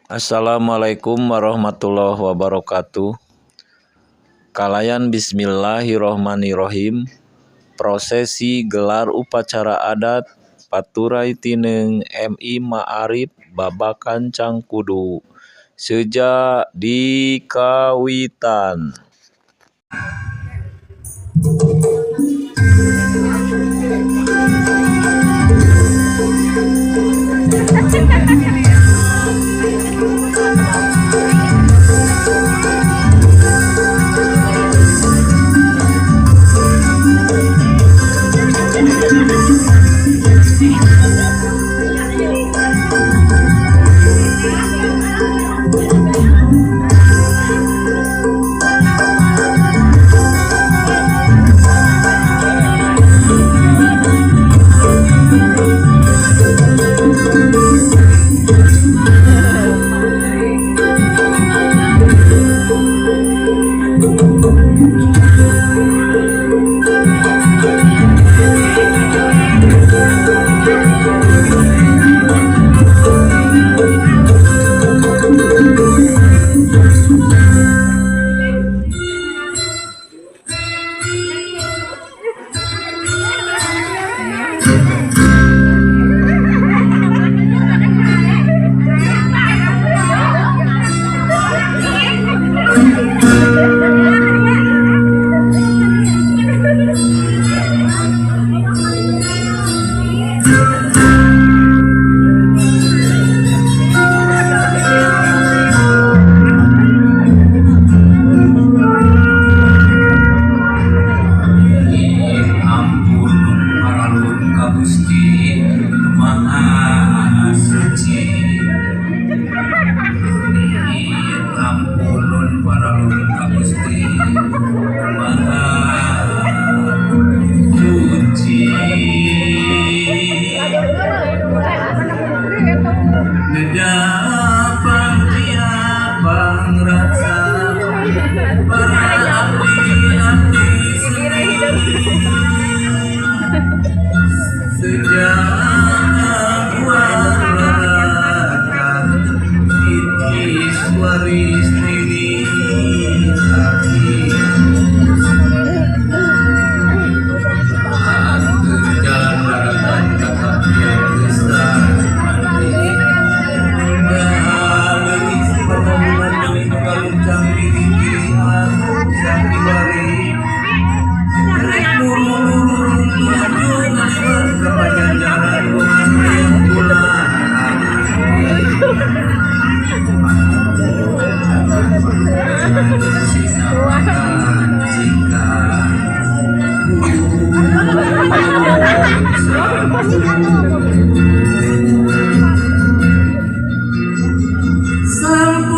Assalamualaikum warahmatullahi wabarakatuh. Kalayan bismillahirrohmanirrohim. Prosesi gelar upacara adat Paturai Tineung MI Ma'arif Babakan Cangkudu seja dikawitan. Ampun paralun ka Gusti Maha Suci. Ampun paralun ka Gusti Maha Suci. Nedapang pangrasa para abdi-abdi seni sejak waratan titis waris nini aki jalan daratan kakak besar mandi Sampurasun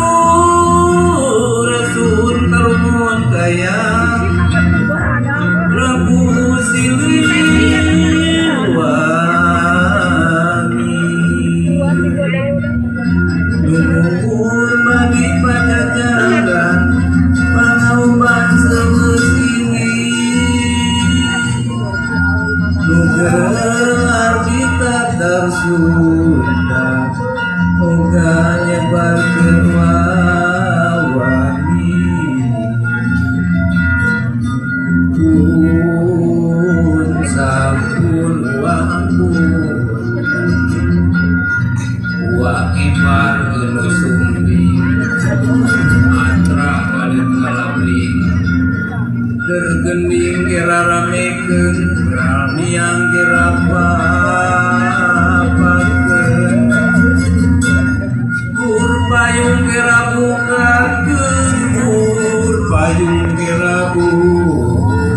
karumun kaya Prabu Siliwangi Luhur bagi Pajajaran pangauban semestiwi Nugelar di Tatar Sunda moga nyebarkeun wawani pun sampun ampun wa ipar geuleuh sumbing atra balik kalabring dergending gera ramekeun ramiang gera papakeun Pur payung gera bukakeun pur payung gera bukakeun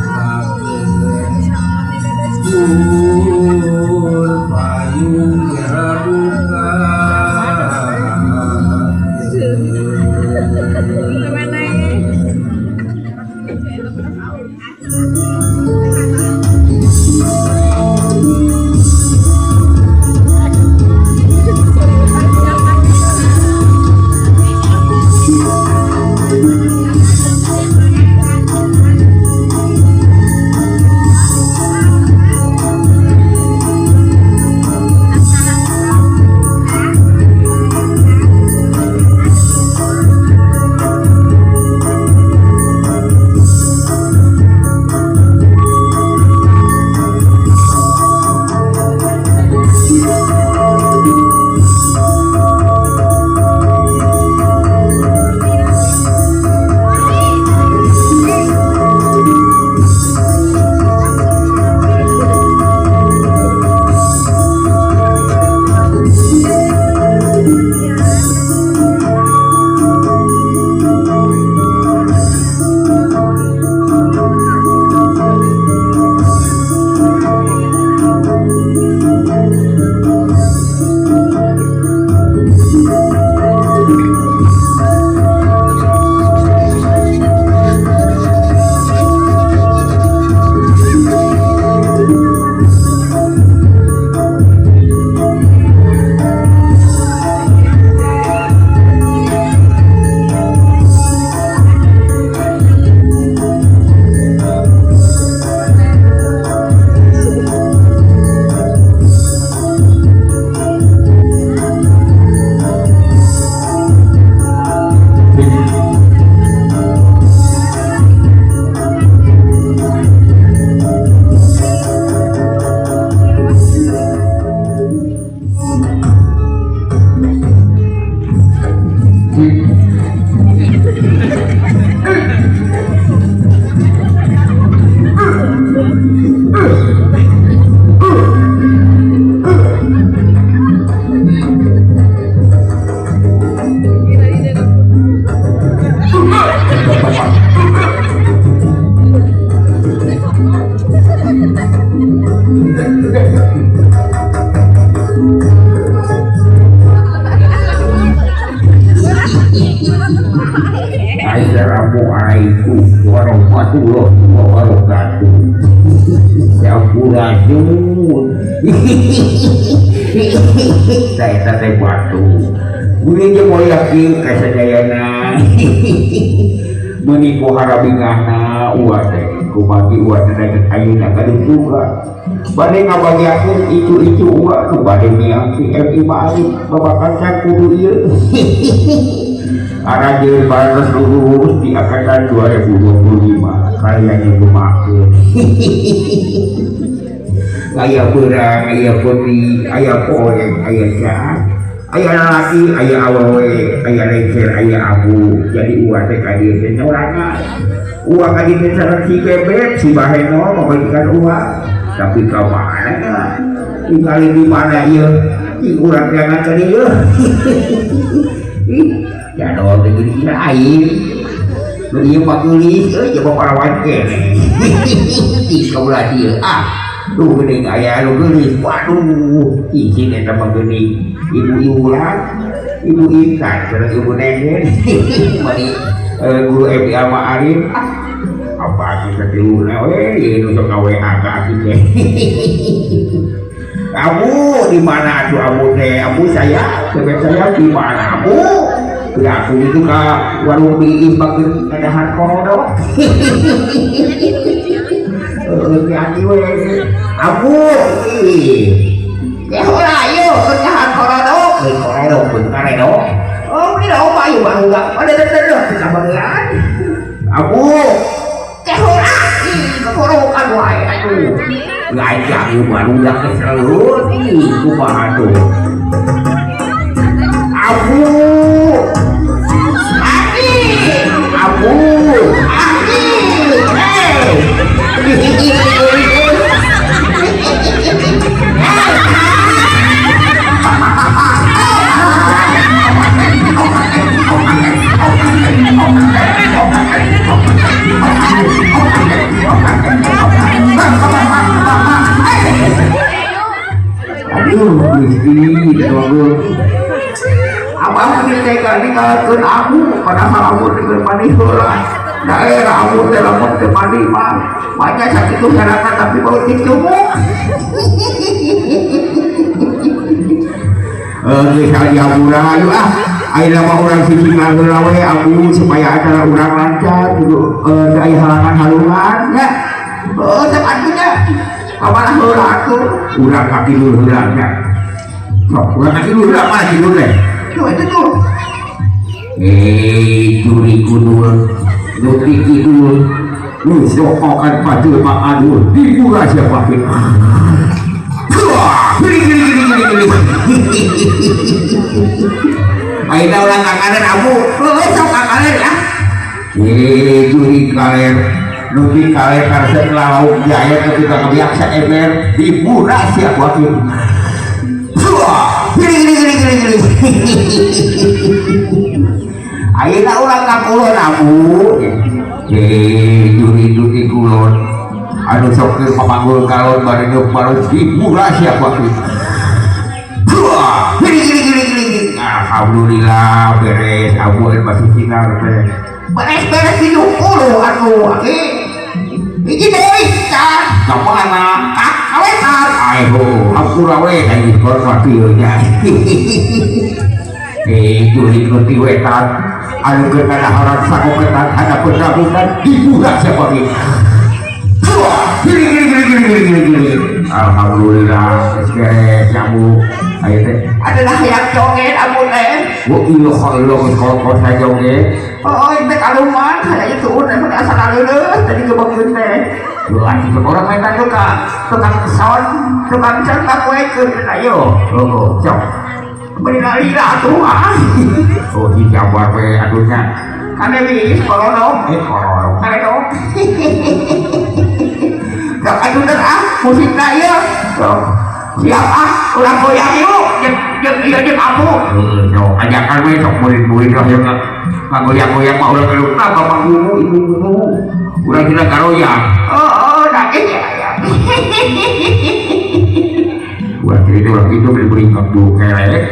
pur payung gera bukakeun. warahmatullahi wabarakatuh. Sampurasun. Saya teh batu. Geuning jeung moyak kieu ka sadayana. Meuni ku harabingahna uwa teh kumagi uwa teh daget ayeuna kadungtuga. Bade ngabagiakeun icu-icu uwa nu bade miang si MI Ma'arif babakan kudu ieu. Arajeun baros lurus di angkatan 2025 kalian yang gemakeun. Aya beurang, aya peuting, aya poek, aya caang, aya lalaki, aya awewe, aya lengser, aya abu. Jadi uwa teh ka dieu teh sorangan. Uwa ka dieu teh sareng si Bebek, si Baheno pamajikan uwa. Tapi ka mana nya? Tingali di mana ieu? Di urang jangan ka dieu. Ih, jadol teh geuning lain. Nu ieu mah geulis euy jeung parawan keneh. Ih, kaulah dieu ah. Duh geuning aya anu geulis. Waduh, izin eta mah geuning. Ibu Iwulan, Ibu Intan, sareng Ibu Nenen. Mani guru MI Ma'arif. Apa kita tiluna we ieu nu sok ka-WA ka aki teh. Abu di mana atuh abu teh? Abu saya, bebek saya di mana abu? Ya aku itu ka warung diin bageun kadahan korodok. Heeh, ki aki we. Abu ih. Ke heula ieu keur dahar korodok, keur korodok keur karedok. Oh, ini loba ieu baruga. Ada ada kabagean. Abu ke heula ih kokorokan wae atuh. Ngajak ieu barudak keselut ih kumaha tuh. Abu Aki Abu Aki eh. Aduh, Gusti, aduh. Abah meni teh ninggalkeun abu, padahal abu teh keur mandi heula. Daerah abu teh lamun teu mandi mah banyak sakitu sarakan tapi bau cicumuk. Geus dihampura ayo ah. Ayeuna mah urang sisi heula we abu supaya acara urang lancar kudu teu aya halangan-halungan nya. Heuh sok atuh nya. Kamana heula atuh? Urang ka kidul heula nya. Sok urang ka kidul heula mah kidul teh. Tuh itu tuh. Curi kudul, nuti kidul, nu sokokan pajul makadul, dipura siapa pun. Wah, gini gini gini gini gini. Ayeuna urang ka kaler abu, heuh sok ka kaler ah. Curi kaler, nuti kaler karesep lalauk jaya ketika kebiasa ember, dipura siapa pun. Wah, gini gini gini gini gini. Ayeuna urang ka kulon abu. Juri-juri kulon. Anu sok keur pamanggul kalon bari deuk baru dipura siapa pun. Wah, gini gini gini gini. Alhamdulillah beres abu euy masih sinar teh. Beres-beres 70 atuh aki. Hiji deui kan. Ka mana? Ka kawetan. Ayo, hampura we ka kon mati nya. Juri ti wetan anu keur kadaharan sakoketan hadapeun rambutan dipura siapa ge. Wah, gini gini gini gini gini gini. Alhamdulillah geus beres abu. Ayo teh adalah hayang joget abu teh. Wo ieu ieu geus kolot joget. Oh, teh kaluman hayang tuun emang asa laleuleus tadi gebekeun teh. Lu atuh orang main ka tukang son, tukang son kapoekeun ayo. Oh, sok. Beri lila tuh ah. Oh, dijabar we atuh nya. Kane wis korodok, korodok. Karedok. Sok atuh teh ah, musikna ieu. Sok. Siap ah, urang goyang yuk. Jeung jeung ieu jeung abu. Heuh, sok ajakan we sok murid-murid lah ieu ngagoyang-goyang mah urang kelukna bapak guru, ibu guru. Urang cenah garoyang. Oh, da ieu aya. Wah, itu orang itu beli-beli ngabdu kelek.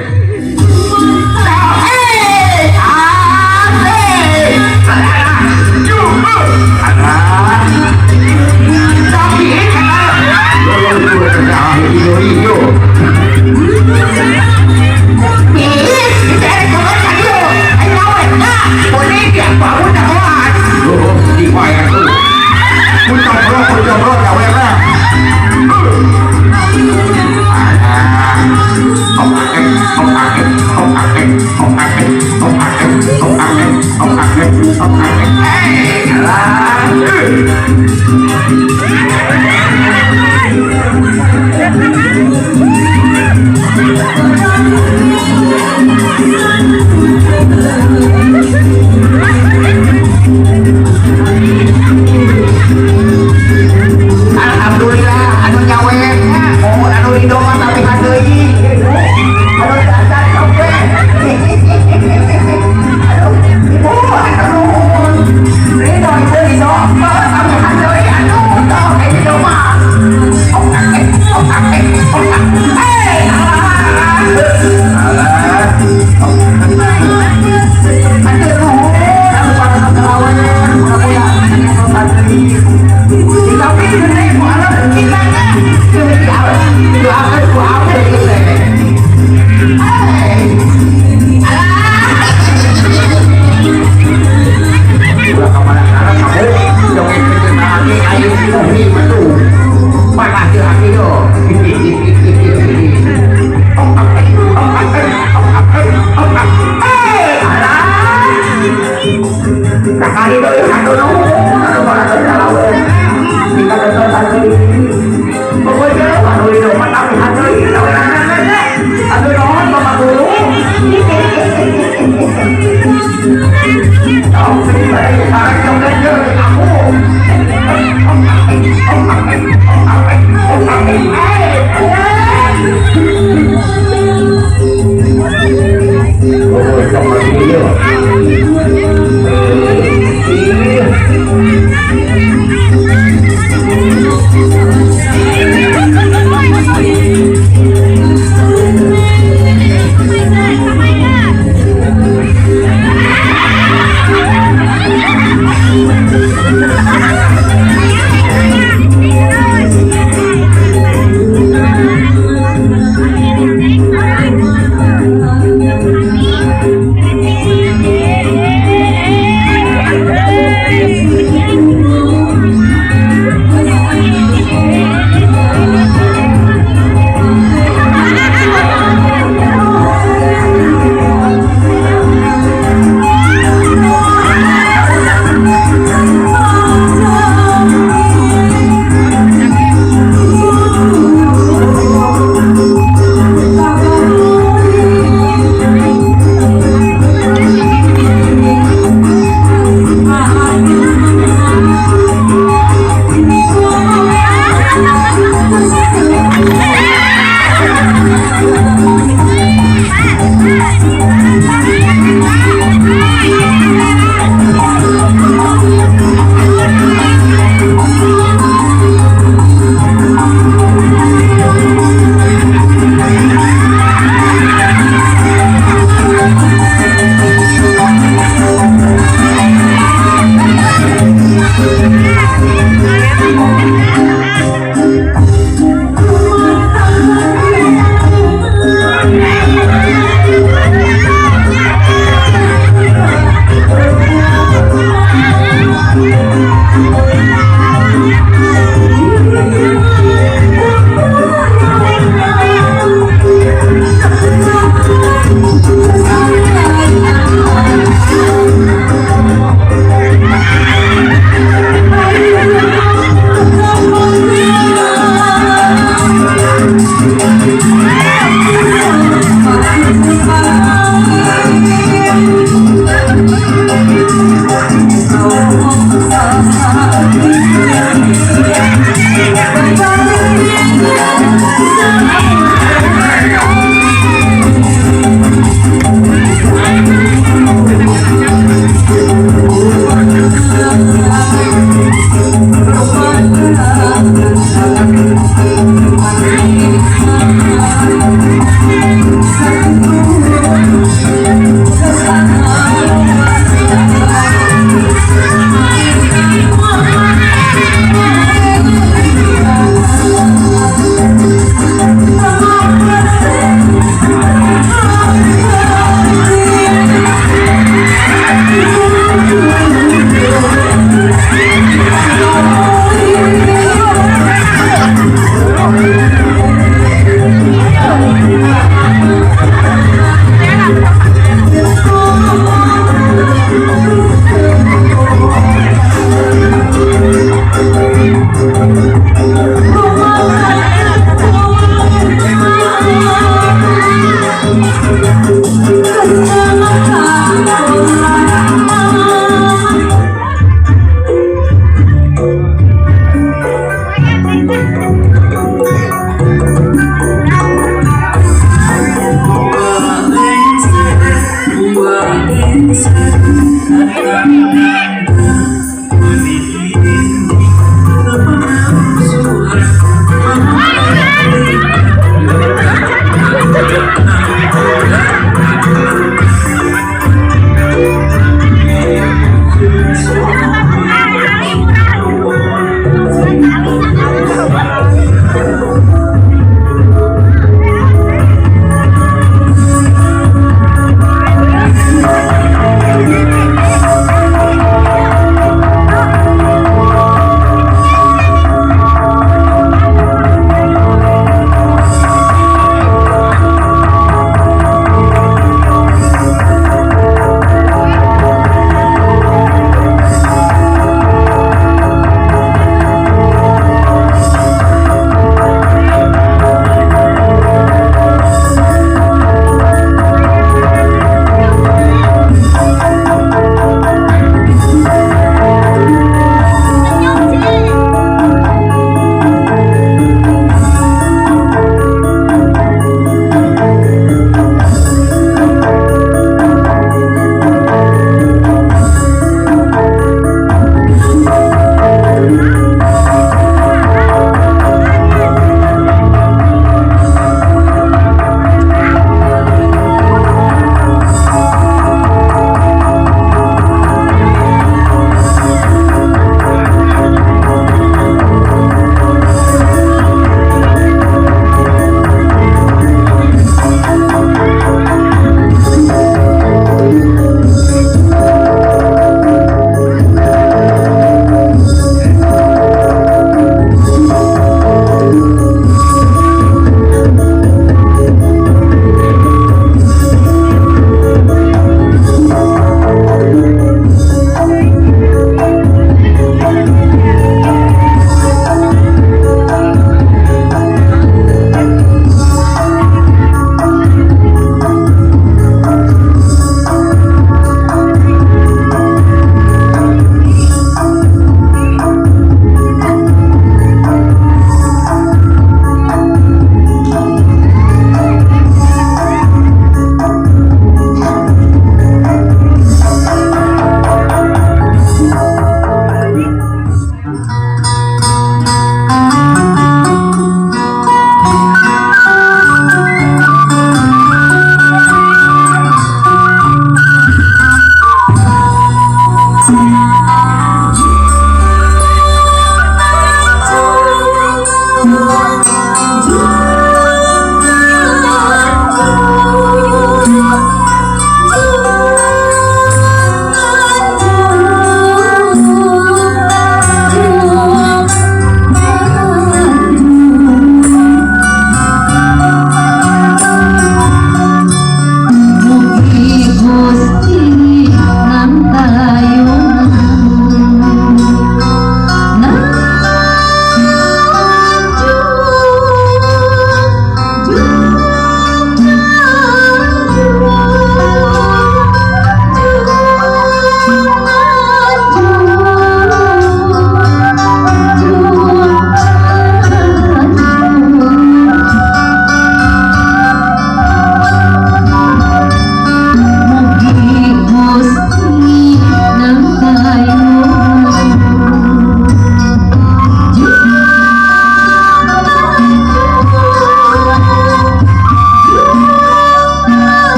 Alhamdulillah anu nyawer mohon anu ridho mah tapi hadeui anu dasar sampe aduh ibu aduh ridho ibu ridho tapi hadeui aduh toh ridho mah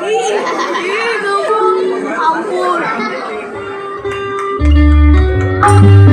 Ih, ih, ampun.